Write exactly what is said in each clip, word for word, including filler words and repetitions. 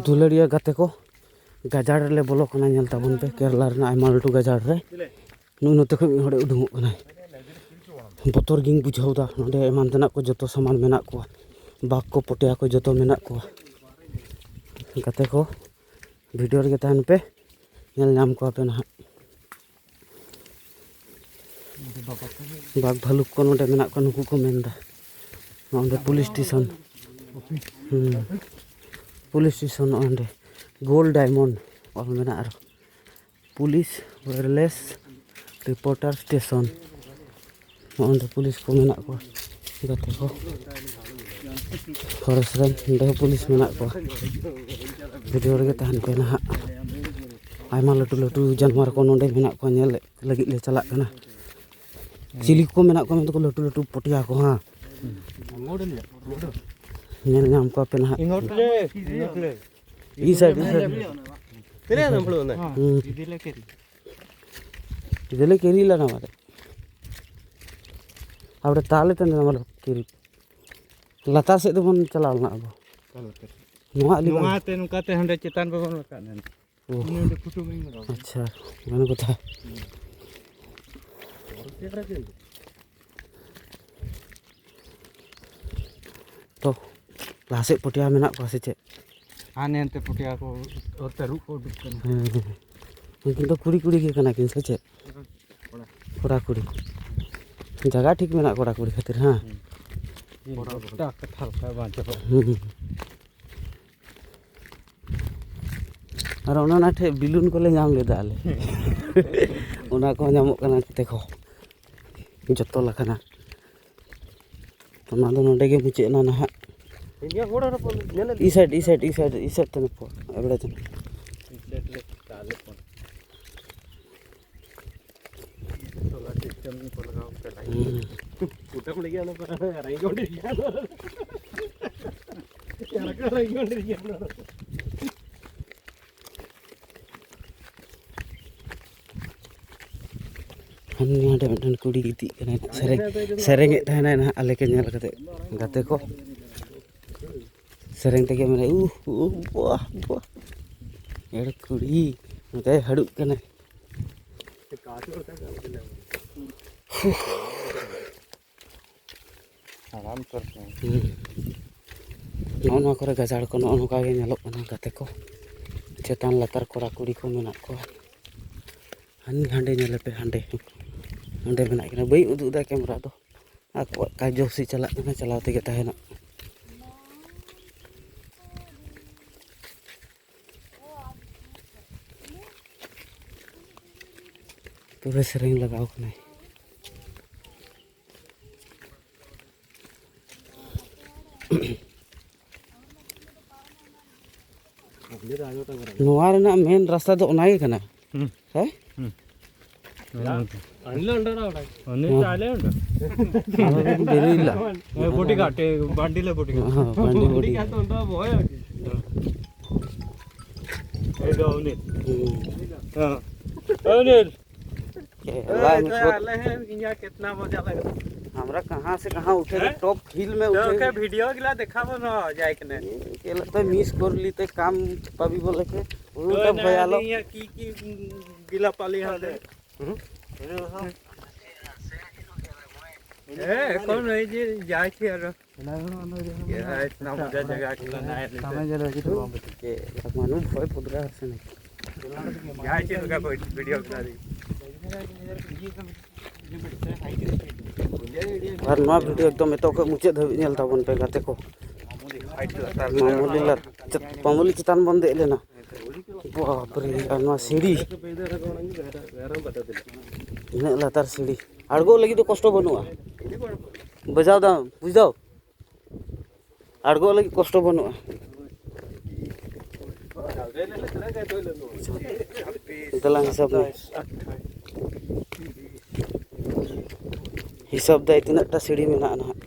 ᱫᱩᱞᱟᱹᱲᱤᱭᱟᱹ ᱜᱟᱛᱮ ᱠᱚ, ᱜᱟᱡᱟᱲ ᱨᱮᱞᱮ ᱵᱚᱞᱚ ᱠᱟᱱᱟ᱾ ᱧᱮᱞ ᱛᱟᱵᱚᱱ ᱯᱮ, ᱠᱮᱨᱟᱞᱟ ᱨᱮᱱᱟᱜ ᱟᱭᱢᱟ ᱞᱟᱹᱴᱩ ᱜᱟᱡᱟᱲ ᱨᱮ᱾ ᱱᱩᱭ ᱱᱚᱛᱮ ᱠᱷᱚᱱ ᱢᱤᱫ ᱦᱚᱲᱮ ᱩᱰᱩᱝᱚᱜ ᱠᱟᱱᱟᱭ᱾ ᱵᱚᱛᱚᱨ ᱜᱤᱧ ᱵᱩᱡᱷᱟᱹᱣ ᱮᱫᱟ᱾ ᱱᱚᱰᱮ ᱮᱢᱟᱱ ᱛᱮᱱᱟᱜ ᱠᱚ ᱡᱚᱛᱚ ᱥᱟᱢᱟᱱ ᱢᱮᱱᱟᱜ ᱠᱚᱣᱟ, ᱵᱟᱜᱽ ᱠᱚ, ᱯᱚᱴᱭᱟ ᱠᱚ ᱡᱚᱛᱚ ᱢᱮᱱᱟᱜ ᱠᱚᱣᱟ᱾ ᱜᱟᱛᱮ ᱠᱚ, ᱵᱷᱤᱰᱤᱭᱳ ᱨᱮᱜᱮ ᱛᱟᱦᱮᱱ ᱯᱮ, ᱧᱮᱞ ᱧᱟᱢ ᱠᱚᱣᱟ ᱯᱮ ᱱᱟᱦᱟᱜ᱾ ᱵᱟᱜᱽ ᱵᱷᱟᱞᱩᱠ ᱠᱚ ᱱᱚᱰᱮ ᱢᱮᱱᱟᱜ ᱠᱚᱣᱟ, ᱱᱩᱠᱩ ᱠᱚ ᱢᱮᱱᱫᱟ᱾ ᱱᱚᱰᱮ ᱯᱩᱞᱤᱥ ᱥᱴᱮᱥᱚᱱ᱾ ᱦᱩᱸ, ᱯᱩᱞᱤᱥ ᱥᱴᱮᱥᱚᱱ ᱱᱚᱜᱼᱚᱭ ᱱᱚᱰᱮ ᱜᱳᱞᱰ ᱰᱟᱭᱢᱚᱱᱰ ᱚᱞ ᱢᱮᱱᱟᱜᱼᱟ ᱟᱨᱚ᱾ Police wireless reporter station. ᱱᱚᱜᱼᱚᱭ ᱱᱚᱰᱮ ᱯᱩᱞᱤᱥ ᱠᱚ ᱢᱮᱱᱟᱜ ᱠᱚᱣᱟ, ᱜᱟᱛᱮ ᱠᱚ᱾ ᱯᱷᱚᱨᱮᱥᱴ ᱨᱮᱱ ᱱᱚᱰᱮ ᱦᱚᱸ ᱯᱩᱞᱤᱥ ᱢᱮᱱᱟᱜ ᱠᱚᱣᱟ᱾ ᱵᱷᱤᱰᱤᱭᱳ ᱨᱮᱜᱮ ᱛᱟᱦᱮᱱ ᱯᱮ ᱱᱟᱦᱟᱜ᱾ ᱟᱭᱢᱟ ᱞᱟᱹᱴᱩ ᱞᱟᱹᱴᱩ ᱡᱟᱱᱣᱟᱨ ᱠᱚ ᱱᱚᱰᱮ ᱢᱮᱱᱟᱜ ᱠᱚᱣᱟ, ᱧᱮᱞ ᱞᱟᱹᱜᱤᱫ ᱞᱮ ᱪᱟᱞᱟᱜ ᱠᱟᱱᱟ᱾ ᱪᱤᱞᱤ ᱠᱚ ᱢᱮᱱᱟᱜ ᱠᱚᱣᱟ ᱢᱮᱱᱛᱮ ᱠᱚ ᱞᱟᱹᱴᱩ ᱞᱟᱹᱴᱩ ᱯᱚᱴᱭᱟ ᱠᱚ, ᱦᱮᱸ᱾ ᱧᱮᱞ ᱧᱟᱢ ᱠᱚᱣᱟ ᱯᱮ ᱱᱟᱦᱟᱜ᱾ ಈ ಸೈಡ್, ಈ ಸೈಡ್. ಹ್ಮ್. ಇದೆಲ್ಲ ಕೆರಿ ಇಲ್ಲ ನಮ್ಮದು. അവിടെ ತಾಳೆ ತಂದೆ ನಮ್ಮಲ್ಲಿ ಕೆರಿ. ᱞᱟᱛᱟᱨ ᱥᱮᱫ ᱫᱚᱵᱚᱱ ᱪᱟᱞᱟᱣ ᱞᱮᱱᱟ ᱟᱵᱚ. ᱱᱚᱣᱟ ᱟᱞᱤ ᱵᱟᱝ. ᱱᱚᱣᱟᱛᱮ ᱱᱚᱝᱠᱟᱛᱮ ᱦᱟᱸᱰᱮ ᱪᱮᱛᱟᱱ ᱨᱮᱵᱚᱱ ᱨᱟᱠᱟᱵ ᱞᱮᱱ. ᱚ. ᱚᱱᱮ ᱚᱸᱰᱮ ᱯᱷᱳᱴᱳ ᱵᱟᱹᱧ ᱞᱟᱜᱟᱣ. ᱟᱪᱪᱷᱟ, ᱚᱱᱟ ᱠᱟᱛᱷᱟ. ᱛᱚ, ᱞᱟᱦᱟ ᱥᱮᱫ ᱯᱚᱴᱭᱟ ᱢᱮᱱᱟᱜ ᱠᱚᱣᱟ ᱥᱮ ᱪᱮᱫ? ᱦᱟᱱᱮ ᱦᱟᱱᱛᱮ ᱯᱚᱴᱭᱟ ᱠᱚ, ᱛᱟᱹᱨᱩᱵ ᱠᱚ ᱩᱰᱩᱠ ᱠᱟᱱᱟ. ᱦᱮᱸ, ᱦᱮᱸ. ᱩᱱᱠᱤᱱ ᱫᱚ ᱠᱩᱲᱤ ᱠᱩᱲᱤ ᱜᱮ ᱠᱟᱱᱟ ᱠᱤᱱ ᱥᱮ ᱪᱮᱫ? ᱠᱚᱲᱟ ᱠᱩᱲᱤ. ᱡᱟᱭᱜᱟ ᱴᱷᱤᱠ ᱢᱮᱱᱟᱜ ᱠᱚᱲᱟ ᱠᱩᱲᱤ ᱠᱷᱟᱹᱛᱤᱨ, ᱦᱮᱸ? ᱦᱩᱸ. ᱜᱚᱴᱟ ᱠᱟᱛᱷᱟ ᱞᱮᱠᱟ ᱵᱟᱝ ᱪᱟᱵᱟᱜᱼᱟ. ᱦᱩᱸ, ᱦᱩᱸ. ᱟᱨ ᱚᱱᱟ, ᱚᱱᱟ ᱴᱷᱮᱡ ᱵᱮᱞᱩᱱ ᱠᱚᱞᱮ ᱧᱟᱢ ᱞᱮᱫᱟ ᱟᱞᱮ. ᱚᱱᱟ ᱠᱚᱦᱚᱸ ᱧᱟᱢᱚᱜ ᱠᱟᱱᱟ ᱱᱚᱛᱮ ᱠᱚ, ᱡᱚᱛᱚ ᱞᱮᱠᱟᱱᱟᱜ. ᱚᱱᱟ ᱫᱚ ᱱᱚᱰᱮ ᱜᱮ ᱢᱩᱪᱟᱹᱫ ᱮᱱᱟ ᱱᱟᱦᱟᱜ. ᱤᱧᱟᱹᱜ ᱜᱚᱲᱚ ᱨᱮ ᱧᱮᱞ ᱤᱫᱤ. E side, E side, E side, E side ᱛᱮ ᱱᱩᱠᱩ ᱮᱵᱲᱮ ᱛᱮ. ᱤ ᱥᱟᱭᱤᱰ ᱨᱮ ᱛᱟᱦᱞᱮ ᱠᱷᱚᱱ. ᱥᱳᱞᱟᱨ ᱥᱤᱥᱴᱮᱢ ᱠᱚ ᱞᱟᱜᱟᱣ ᱠᱟᱫᱟ. ᱦᱩᱸ. ᱠᱩᱴᱟᱹᱢ ᱞᱟᱹᱜᱤᱫ ᱚᱱᱟ ᱠᱚ ᱨᱮᱸᱜᱮᱡ ᱚᱸᱰᱮ ᱜᱮᱭᱟ. ᱨᱮᱸᱜᱮᱡ ᱚᱸᱰᱮ ᱜᱮᱭᱟ. ᱦᱟᱱᱮ ᱦᱟᱸᱰᱮ ᱢᱤᱫᱴᱮᱱ ᱠᱩᱲᱤ ᱜᱤᱛᱤᱡ ᱠᱟᱱᱟᱭ ᱱᱟᱦᱟᱜ, ᱥᱮᱨᱮᱧ, ᱥᱮᱨᱮᱧᱮᱫ ᱛᱟᱦᱮᱱᱟᱭ ᱱᱟᱦᱟᱜ, ᱟᱞᱮ ᱠᱚ ᱧᱮᱞ ᱠᱟᱛᱮ, ᱜᱟᱛᱮ ᱠᱚ. ᱥᱮᱨᱮᱧ ᱛᱮᱜᱮ ᱢᱮᱱᱟ, ᱩᱦ ᱩᱦ ᱵᱟᱦ ᱵᱟᱦ᱾ ᱮᱲ ᱠᱩᱲᱤ ᱱᱚᱛᱮ ᱦᱟᱹᱲᱩᱵ ᱠᱟᱱᱟᱭ᱾ ᱦᱩᱸ᱾ ᱱᱚᱜᱼᱚ ᱱᱚᱣᱟ ᱠᱚᱨᱮ ᱜᱟᱡᱟᱲ ᱠᱚ ᱱᱚᱜᱼᱚ ᱱᱚᱝᱠᱟ ᱜᱮ ᱧᱮᱞᱚᱜ ᱠᱟᱱᱟ ᱜᱟᱛᱮ ᱠᱚ᱾ ᱪᱮᱛᱟᱱ ᱞᱟᱛᱟᱨ ᱠᱚᱲᱟ ᱠᱩᱲᱤ ᱠᱚ ᱢᱮᱱᱟᱜ ᱠᱚᱣᱟ᱾ ᱦᱟᱱ-, ᱦᱟᱸᱰᱮ ᱧᱮᱞᱮ ᱯᱮ, ᱦᱟᱸᱰᱮ, ᱦᱟᱸᱰᱮ ᱢᱮᱱᱟᱜ ᱠᱤᱱᱟ᱾ ᱵᱟᱹᱧ ᱩᱫᱩᱜ ᱮᱫᱟ ᱠᱮᱢᱨᱟ ᱫᱚ, ᱟᱠᱚᱣᱟᱜ ᱠᱟᱡᱽ ᱡᱳᱥᱤ ᱪᱟᱞᱟᱜ ᱠᱟᱱᱟ, ᱪᱟᱞᱟᱣ ᱛᱮᱜᱮ ᱛᱟᱦᱮᱱᱟ᱾ ᱯᱩᱨᱟᱹ ᱥᱮᱨᱮᱧ ᱞᱟᱜᱟᱣ ᱠᱟᱱᱟᱭ᱾ ᱱᱚᱣᱟ ᱨᱮᱱᱟᱜ ᱢᱮᱱ ᱨᱟᱥᱛᱟ ᱫᱚ ᱚᱱᱟ ᱜᱮ ᱠᱟᱱᱟ᱾ ᱦᱩᱸ᱾ ᱦᱮᱸ? ᱦᱩᱸ᱾ ᱟᱨ ᱵᱮᱨᱮᱞ ᱫᱟ᱾ ᱦᱮᱸ, ᱵᱚᱰᱤ ᱜᱟᱨᱰ, ᱮ, ᱵᱟᱱᱰᱤᱞ ᱵᱚᱰᱤ ᱜᱟᱨᱰ᱾ ᱦᱮᱸ, ᱵᱟᱱᱰᱤᱞ ᱵᱚᱰᱤ ᱜᱟᱨᱰ᱾ ᱦᱩᱸ᱾ ᱦᱮᱸ᱾ ᱮ, ᱟᱞᱮ ᱦᱮᱸ, ᱤᱧᱟᱹᱜ ᱠᱮᱛᱱᱟ ᱢᱚᱡᱟ ᱞᱟᱜᱟ᱾ हमरा कहाँ से कहाँ उठे थे, हैं? टॉप हिल में तो उठे ओके, वीडियो गिला देखाबो न, जाए के ने। ये, ये लगता है मिस कर ली ते काम, पबी बोले के। वो तो तो ना, भयालो। नहीं, ये की, की गिला पाली हम दे। हम्म। ए, कौन है जी, जाए छे यार। ये है इतना मजा जगह के ना है। समय जरा की तो। के, मानो भय पुदरा से नहीं। ᱡᱟᱦᱟᱸᱭ ᱪᱮᱫ ᱞᱮᱠᱟ ᱠᱚ ᱵᱷᱤᱰᱤᱭᱳ ᱵᱮᱱᱟᱣ ᱫᱟᱲᱮᱭᱟᱜᱼᱟ᱾ ᱟᱨ ᱱᱚᱣᱟ ᱵᱷᱤᱰᱤᱭᱳ ᱮᱠᱫᱚᱢ ᱮᱛᱚᱦᱚᱵ ᱠᱷᱚᱱ ᱢᱩᱪᱟᱹᱫ ᱫᱷᱟᱹᱵᱤᱡ ᱧᱮᱞ ᱛᱟᱵᱚᱱ ᱯᱮ ᱜᱟᱛᱮ ᱠᱚ᱾ ᱯᱟᱢᱚᱞᱤ ᱞᱟ-, ᱪᱮᱛ-, ᱯᱟᱢᱚᱞᱤ ᱪᱮᱛᱟᱱ ᱵᱚᱱ ᱫᱮᱡ ᱞᱮᱱᱟ᱾ ᱵᱟᱯᱨᱮ, ᱟᱨ ᱱᱚᱣᱟ ᱥᱤᱲᱤ, ᱛᱤᱱᱟᱹᱜ ᱞᱟᱛᱟᱨ ᱥᱤᱲᱤ, ᱟᱬᱜᱚᱜ ᱞᱟᱹᱜᱤᱫ ᱫᱚ ᱠᱚᱥᱴᱚ ᱵᱟᱹᱱᱩᱜᱼᱟ᱾ ᱵᱟᱡᱟᱣ ᱫᱟᱢ, ᱵᱩᱡ ᱫᱟᱣ? ᱟᱬᱜᱚᱜ ᱞᱟᱹᱜᱤᱫ ᱠᱚᱥᱴᱚ ᱵᱟᱹᱱᱩᱜᱼᱟ᱾ ᱫᱮᱞᱟ ᱦᱤᱥᱟᱹᱵ ᱢᱮ᱾ ᱦᱤᱥᱟᱹᱵ ᱫᱟᱭ ᱛᱤᱱᱟᱹᱜ ᱴᱟ ᱥᱤᱲᱤ ᱢᱮᱱᱟᱜᱼᱟ ᱱᱟᱦᱟᱜ᱾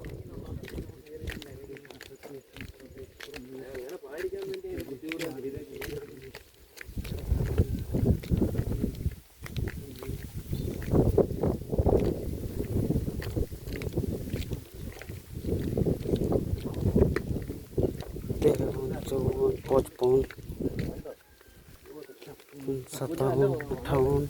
ᱫᱮᱡ ᱯᱩᱱ, ᱥᱟᱛᱟᱣᱚᱱ, ᱟᱴᱷᱟᱣᱚᱱ᱾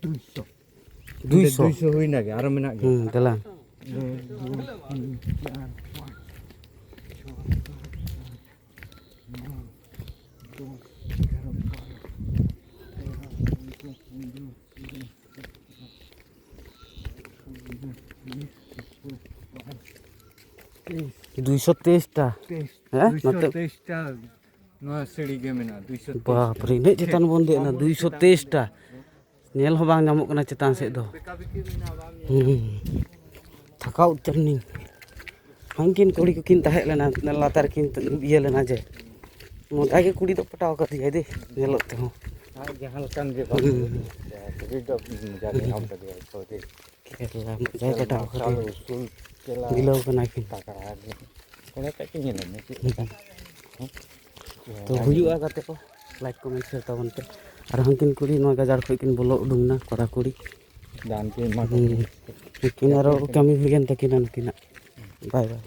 ᱫᱩᱭᱥᱚ᱾ ᱫᱩᱭᱥᱚ᱾ ᱫᱩᱭᱥᱚ ᱦᱩᱭᱱᱟ ᱜᱮ, ᱟᱨᱚ ᱢᱮᱱᱟᱜ ᱜᱮᱭᱟ᱾ ᱦᱩᱸ, ᱫᱮᱞᱟ᱾ ᱮᱠ, ᱫᱩᱭ, ᱛᱤᱱ, ᱪᱟᱨ, ᱯᱟᱸᱪ, ᱪᱷᱚ, ᱥᱟᱛ, ᱟᱴ, ᱱᱚᱭ, ᱫᱚᱥ, ᱮᱜᱟᱨᱚ, ᱵᱟᱨᱚ, ᱛᱮᱨᱚ, ᱪᱳᱫᱫᱳ, ᱯᱚᱱᱨᱚ, ᱥᱳᱞᱳ, ᱥᱚᱛᱨᱚ, ᱟᱴᱷᱟᱨᱚ, ᱩᱱᱤᱥ, ᱠᱩᱲᱤ, ᱵᱟᱭᱤᱥ, ᱛᱮᱭᱤᱥ᱾ ᱫᱩᱭᱥᱚ ᱛᱮᱭᱤᱥ ᱴᱟ᱾ ᱛᱮᱭᱤᱥ, ᱦᱮᱸ? ᱫᱩᱭᱥᱚ ᱛᱮᱭᱤᱥ ᱴᱟ᱾ ᱱᱚᱣᱟ ᱥᱤᱲᱤ ᱜᱮ ᱢᱮᱱᱟᱜᱼᱟ, ᱫᱩᱭᱥᱚ ᱛᱮᱭᱤᱥ ᱴᱟ᱾ ᱵᱟᱯᱨᱮ, ᱤᱱᱟᱹᱜ ᱪᱮᱛᱟᱱ ᱵᱚᱱ ᱫᱮᱡ ᱮᱱᱟ, ᱫᱩᱭᱥᱚ ᱛᱮᱭᱤᱥ ᱴᱟ᱾ ᱧᱮᱞ ᱦᱚᱸ ᱵᱟᱝ ᱧᱟᱢᱚᱜ ᱠᱟᱱᱟ ᱪᱮᱛᱟᱱ ᱥᱮᱫ ᱫᱚ᱾ ᱦᱩᱸ᱾ ᱨᱟᱠᱟᱵ ᱩᱛᱟᱹᱨ ᱱᱟᱹᱧ᱾ ᱦᱟᱱᱠᱤᱱ ᱠᱩᱲᱤ ᱠᱚᱠᱤᱱ ᱛᱟᱦᱮᱸ ᱞᱮᱱᱟ, ᱞᱟᱛᱟᱨ ᱠᱤᱱ ᱤᱭᱟᱹ ᱞᱮᱱᱟ ᱡᱮ, ᱢᱚᱡᱟ ᱜᱮ ᱠᱩᱲᱤ ᱫᱚ ᱯᱚᱴᱟᱣ ᱠᱟᱫᱮᱭᱟᱭ ᱫᱮ, ᱧᱮᱞᱚᱜ ᱛᱮᱦᱚᱸ᱾ ᱟᱨ ᱡᱟᱦᱟᱸ ᱞᱮᱠᱟᱱ ᱜᱮ ᱵᱟᱝ, ᱦᱩᱸ᱾ ᱠᱩᱲᱤ ᱫᱚ ᱢᱚᱡᱟ ᱜᱮ ᱧᱟᱢ ᱠᱟᱫᱮᱭᱟ ᱛᱚ ᱫᱮ᱾ ᱠᱮᱨᱞᱟ ᱢᱚᱡᱟᱭ ᱯᱚᱴᱟᱣ ᱢᱟᱨᱥᱟᱞ ᱠᱟᱫᱮᱭᱟ᱾ ᱩᱥᱩᱞ ᱪᱮᱞᱟ ᱜᱤᱞᱟᱹᱣ ᱠᱟᱱᱟ ᱠᱤᱱ᱾ ᱛᱟᱜᱲᱟ ᱜᱮ᱾ ᱚᱸᱰᱮ ᱠᱷᱚᱡ ᱠᱤᱱ ᱧᱮᱞᱮᱫ ᱢᱮ ᱪᱮᱫ ᱞᱮᱠᱟ᱾ ᱛᱚ ᱦᱩᱭᱩᱜᱼᱟ ᱜᱟᱛᱮ ᱠᱚ, like comment share ᱛᱟᱵᱚᱱ ᱯᱮ᱾ ᱟᱨ ᱦᱟᱱᱠᱤᱱ ᱠᱩᱲᱤ ᱱᱚᱣᱟ ᱜᱟᱡᱟᱲ ᱠᱷᱚᱡ ᱠᱤᱱ ᱵᱚᱞᱚ ᱩᱰᱩᱝ ᱱᱟ, ᱠᱚᱲᱟ ᱠᱩᱲᱤ᱾ ᱫᱟᱱ ᱠᱤᱱ ᱮᱢᱟ ᱠᱚ ᱦᱩᱸ᱾ ᱩᱱᱠᱤᱱ ᱟᱨᱚ ᱠᱟᱹᱢᱤ ᱦᱩᱭᱮᱱ ᱛᱟᱹᱠᱤᱱᱟ ᱱᱩᱠᱤᱱᱟᱜ᱾ ᱵᱟᱭ ᱵᱟᱭ᱾